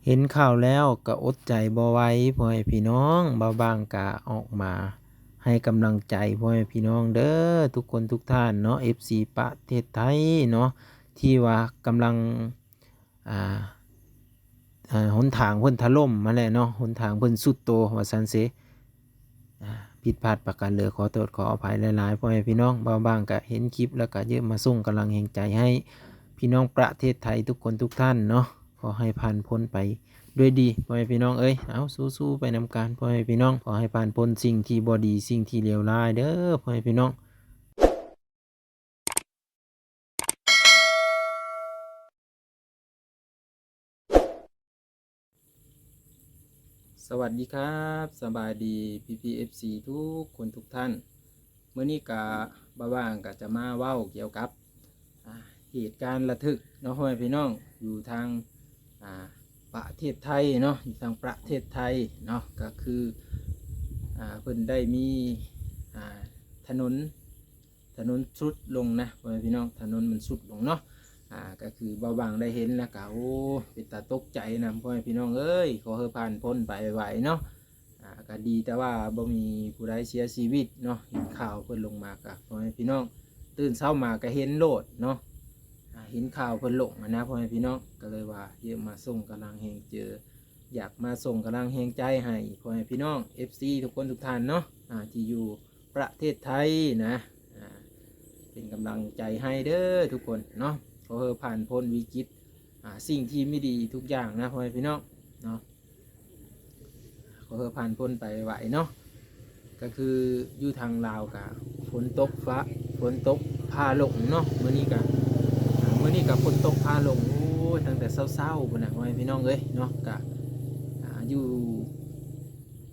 ເຫັນຂ່າວແລ້ວກໍອົດໃຈບໍ່ໄຫວ ພໍ່ແມ່ພີ່ນ້ອງ, ບ່າວບາງກໍອອກມາໃຫ້ກຳລັງໃຈພໍ່ແມ່ພີ່ນ້ອງເດີ ທຸກຄົນທຸກທ່ານເນາະ, ເອັຟຊີປະເທດໄທເນາະ ທີ່ວ່າກຳລັງ ອ່າ ອ່າ ຫົນທາງເພິ່ນຖະຫຼົ່ມຫັ້ນແຫຼະເນາະ, ຫົນທາງເພິ່ນຊຸດໂຕວ່າຊັ້ນເສ. ອ່າ ຜິດພາດປະການເລີ ຂໍໂທດຂໍອະໄພຫຼາຍໆ ພໍ່ແມ່ພີ່ນ້ອງ. ບ່າວບາງກະເຫັນຄລິບແລ້ວກະຢາກມາສົ່ງກຳລັງແຮງໃຈໃຫ້ພີ່ນ້ອງປະເທດໄທທຸກຄົນທຸກທ່ານເນາະ, ຂໍໃຫ້ຜ່ານພົ້ນໄປດ້ວຍດີ ພໍ່ແມ່ພີ່ນ້ອງເອີຍ. ເອົາ ສູ້ໆໄປນຳກັນ ພໍ່ແມ່ພີ່ນ້ອງ, ຂໍໃຫ້ຜ່ານພົ້ນສິ່ງທີ່ບໍ່ດີ ສິ່ງທີ່ເລວຮ້າຍເດີ ພໍ່ແມ່ພີ່ນ້ອງ. ສະຫວັດດີຄັບ ສະບາຍດີພີ່ໆ ເອັຟຊີ ທຸກຄົນທຸກທ່ານ. ມື້ນີ້ກະ ບ່າວບາງກະຈະມາເວົ້າກ່ຽວກັບ ອ່າ ເຫດການລະທຶກເນາະ ພໍ່ແມ່ພີ່ນ້ອງ, ຢູ່ທາງ ອ່າ ປະເທດໄທເນາະ, ຢູ່ທາງປະເທດໄທເນາະ, ກະຄື ອ່າ ເພິ່ນໄດ້ມີ ອ່າ ຖະໜົນ ຖະໜົນຊຸດລົງນະ ພໍ່ແມ່ພີ່ນ້ອງ, ຖະໜົນມັນຊຸດລົງເນາະ. ອ່າ ກໍຄືບ່າວບາງໄດ້ເຫັນແລ້ວກໍ ໂອ້ ເປັນຕາຕົກໃຈນຳ ພໍ່ແມ່ພີ່ນ້ອງເອີຍ. ຂໍໃຫ້ຜ່ານພົ້ນໄປໄວໆເນາະ. ອ່າ ກໍດີແຕ່ວ່າບໍ່ມີຜູ້ໃດເສຍຊີວິດເນາະ. ເຫັນຂ່າວເພິ່ນລົງມາກໍ ພໍ່ແມ່ພີ່ນ້ອງ ຕື່ນເຊົ້າມາກໍເຫັນໂລດເນາະ. ອ່າ ເຫັນຂ່າວເພິ່ນລົງຫັ້ນນະ ພໍ່ແມ່ພີ່ນ້ອງ, ກໍເລີຍວ່າຢາກມາສົ່ງກຳລັງແຮງໃຈ ຢາກມາສົ່ງກຳລັງແຮງໃຈໃຫ້ພໍ່ແມ່ພີ່ນ້ອງ ເອັຟຊີ ທຸກຄົນທຸກທ່ານເນາະ ອ່າ ທີ່ຢູ່ ປະເທດໄທນະ ອ່າ ເປັນກຳລັງໃຈໃຫ້ເດີທຸກຄົນເນາະ. ຂໍໃຫ້ຜ່ານພົ້ນວິກິດ ອ່າ ສິ່ງທີ່ບໍ່ດີທຸກຢ່າງນະ ພໍ່ແມ່ພີ່ນ້ອງເນາະ, ຂໍໃຫ້ຜ່ານພົ້ນໄປໄວເນາະ. ກໍຄືຢູ່ທາງລາວກະຝົນຕົກຟ້າ ຝົນຕົກຟ້າລົງເນາະ. ມື້ນີ້ກະ ອ່າ ມື້ນີ້ກະຝົນຕົກຟ້າລົງ ໂອ້ຍ ຕັ້ງແຕ່ເຊົ້າໆພຸ້ນນະ ພໍ່ແມ່ພີ່ນ້ອງເອີຍເນາະ. ກະ ອ່າ ຢູ່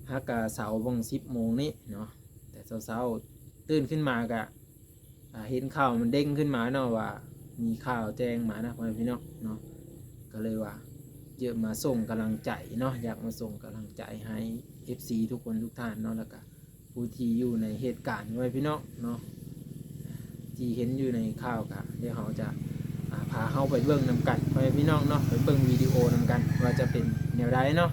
ຫາກະເຊົ້າວັງສິບໂມງນີ້ເນາະ, ແຕ່ເຊົ້າໆຕື່ນຂຶ້ນມາກະ ອ່າ ເຫັນຂ່າວມັນເດ້ງຂຶ້ນມາເນາະ ວ່າມີຂ່າວແຈ້ງມານະ ພໍ່ແມ່ພີ່ນ້ອງເນາະ. ກໍເລີຍວ່າຢາກມາສົ່ງກຳລັງໃຈເນາະ, ຢາກມາສົ່ງກຳລັງໃຈໃຫ້ ເອັຟຊີ ທຸກຄົນທຸກທ່ານເນາະ, ແລ້ວກະຜູ້ທີ່ຢູ່ໃນເຫດການ ພໍ່ແມ່ພີ່ນ້ອງເນາະ ທີ່ເຫັນຢູ່ໃນຂ່າວກະ ດຽວເຮົາຈະ ອ່າ ພາເຮົາໄປເບິ່ງນຳກັນ ພໍ່ແມ່ພີ່ນ້ອງເນາະ, ໄປເບິ່ງວິດີໂອນຳກັນວ່າຈະເປັນແນວໃດເນາະ.